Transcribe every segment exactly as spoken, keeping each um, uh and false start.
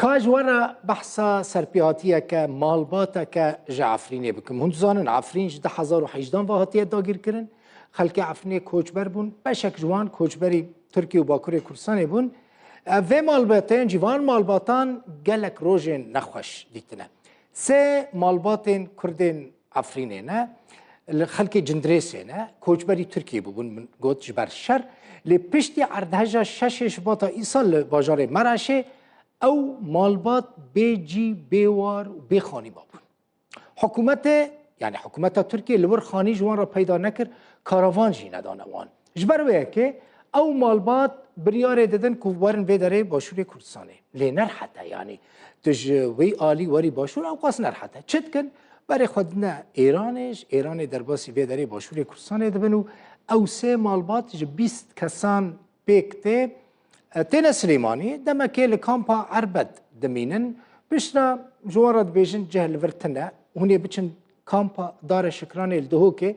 Ka ji we re behsa serpêhatiyeke, malbateke ji Efrînê bikim. Hûn dizanin Efrîn ji du hezar û hejdehan ve hatiye dagîrkirin. Xelkê Efrînê koçber bûn. Beşek ji wan koçberî Tirkiye û Bakurê Kurdistanê bûn. Ev vê malbatê yan jî van malbatan gelek rojên nexweş dîtine. Sê malbatên Kurdên Efrînê ne, li xelkê Cindirêsê ne, koçberî Tirkiyê bûbûn, min got ji ber şer. Lê piştî erdheja şeşê Şibata îsal li bajarê Meraşê ew malbat bê cî, bê war û bê xanî mabûn. Hikûmetê, yani hikûmeta Tirkiyê li wir xanî ji wan re peyda nekir, karavan jî nedane wan. Ji ber wê yekê ew malbat biryarê didin ku werin vê derê Başûrê Kurdistanê. Lê ne rehet e, yanî tu ji wî alî werî Başûr, ew qas ne rehet e. Çi dikin? Berê xwe didine Êranê, ji Êranê derbasî vê derê Başûrê Kurdistanê dibin û ew sê malbat ji bîst kesan pêk tê, e, têne Silêmaniyê, demekê li kampa Erbed dimînin. Piştre ji wan re dibêjin cih li vir tune, hûn ê biçin kampa Dara Şikranê li Duhokê.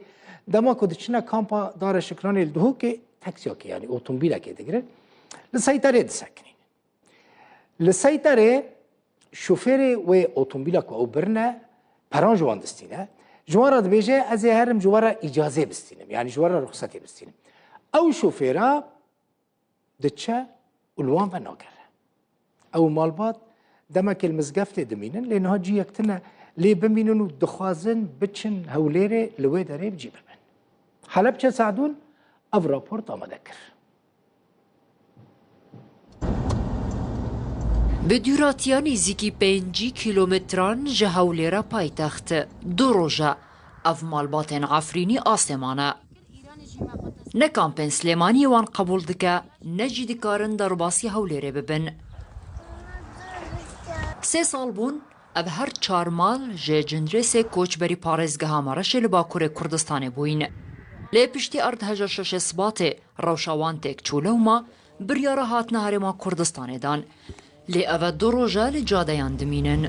Dema ku diçine kampa Dara Şikranê li Duhokê, taksiyekê, yanî otomobîlekê digirin. Li Seyterê disekinînin. Li Seyterê şofêrê wê otomobîla ku ew birine, peran ji wan distîne. Ji wan re dibêje, ez ê herim ji we re îcazê bistînim, yanî ji we re ruxsetê bistînim. Ew şofêra diçe û li wan ve nagere. Ew malbat demekê li Mizgeftê dimînin, lê niha ciyek tune lê bimînin û dixwazin biçin Hewlêrê li wê derê bi cî bibin. Helebçe Sadûn ev raport amade kir. Bi dûratiya nêzîkî pêncî kîlometran ji Hewlêra paytext du roj e ev malbatên Efrînî asê mane. Ne kampên Silêmaniyê wan qebûl dike, ne jî dikarin derbasî Hewlêrê bibin. Sê sal bûn, ev her çar mal ji Cindirêsê koçberî parêzgeha Mereşê li Bakurê Kurdistanê bûyîn. Lê piştî erdheja şeşê Sibatê rewşa wan têk çû lewma biryara hatina Herêma Kurdistanê dan. Lê ev e du roj e li cadeyan dimînin.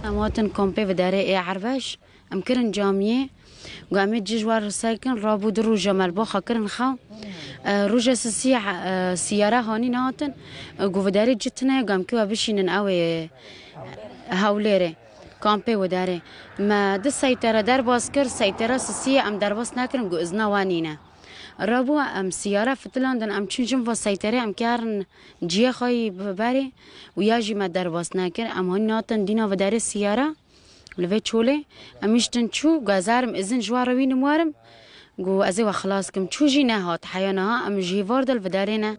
Em hatin kampê Vidarê ê Erbeş, em kirin camiyê. Got, em ê cih ji wan re sekin, rabû du roja me li bo xwe kirin xew. E, roja sisiyê, e, siyara hanî nehatin. E, got, Vidarê cih tune ye, got, em kê we bişînin ew ê Hewlêrê, kampê Vidarê. Me di seytera derbas kir, seytera sisiyê em derbas nekirin, got, izna we nîne. Rabû em siyara fitilandin, em çûn jin va seyterê, em kerin ciyê xwe yî bi berê û ya jî me derbas nekir. Em hanî nehatin dîna Vidarê siyara. Li vê çolê em hiştin çû, got, ez herim izin ji we re wînim werim, got, ez ê we xilas kim. Çû jî nehat, heya niha em ji hêvar de li Vidarê ne.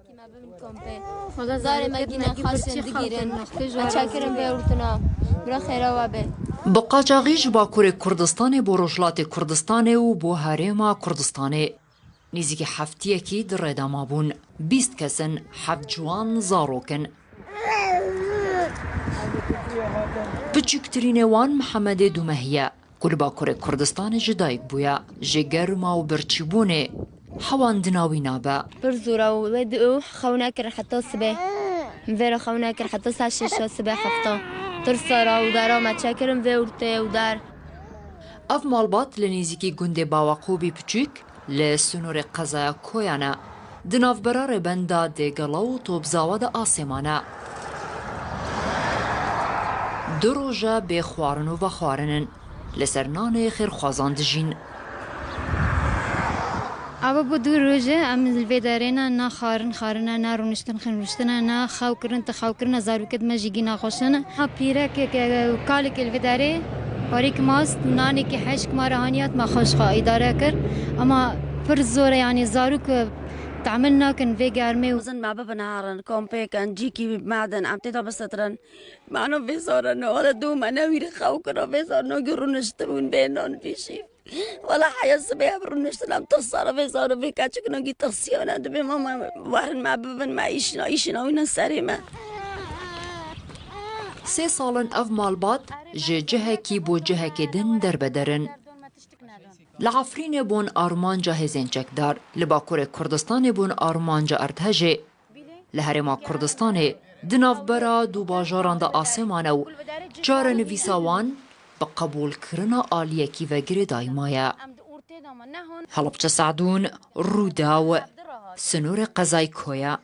Zarê me gîne xaşên digîrin. Me çekirin vê ûrtina. Bira xêra we be. Bi qaçaxî ji Bakurê Kurdistanê bo Rojhilatê Kurdistanê û bo Herêma Kurdistanê. Nêzîkî heftiyekî di rê de mabûn. Bîst kes in, heft ciwan zarok in. Piçûktirînê wan Mihemedê dûmehî ye, ku li Bakurê Kurdistanê ji dayik bûye. Ji germa û birçîbûnê hewan dina wî nabe. Pir zor e û wê di û xew nekirin heta sibê. Min vê re xew nekir heta saet şeşa sibê hefta. Tirsa ra û dara me çekirin vê ûrtê û dar. Ev malbat li nêzîkî gundê Bawaqûbî Piçûk, li sînorê qezaya Koyan e, di navbera rêbenda Dêgela û Topzawa de asê mane. Du roj e bê xwarin û vexwarin in. Li ser nanê xêrxwazan dijîn. Ev bû du roj e, em li vê derê ne, ne xwarin xwarin e, ne rûniştin xin rûniştin e, ne xew kirin ti xew kirin e, zarokêt me jî gîna xweş in. Ha pîrekek, e, kalekê li vê derê parîk mast û nanekî heşk ma re hanî hat, me xweş xwe îdare kir. Ema pir zor e, yanî zarok, e, tehmil nakin vê germê û. Dixwazin me bibin herin, kompêk in, cîkî me din, em tê de bisitirin. Me no vê zor e, no, wele dû me newîrî xew kir, vê zor no gî rûniştibûn, bê non bî şîv. Wela heya sibê ev rûniştin em tixsara vê zaro vê keçik no gî tixsiya ne dibê ma me werin me bibin me îşina, îşina wî ne serê me. Sê sal in ev malbat ji cihekî bo cihekê din derbeder in. Li Efrînê bon armanca hêzên çekdar, li Bakurê Kurdistanê bon armanca erdhejê, Li Herêma Kurdistanê di navbera du bajaran de asê mane û çarenivîsa wan bi qebûlkirina aliyekî ve girêdayî maye. Helebçe Sadûn, Rûdaw, sînorê qezayê Koya.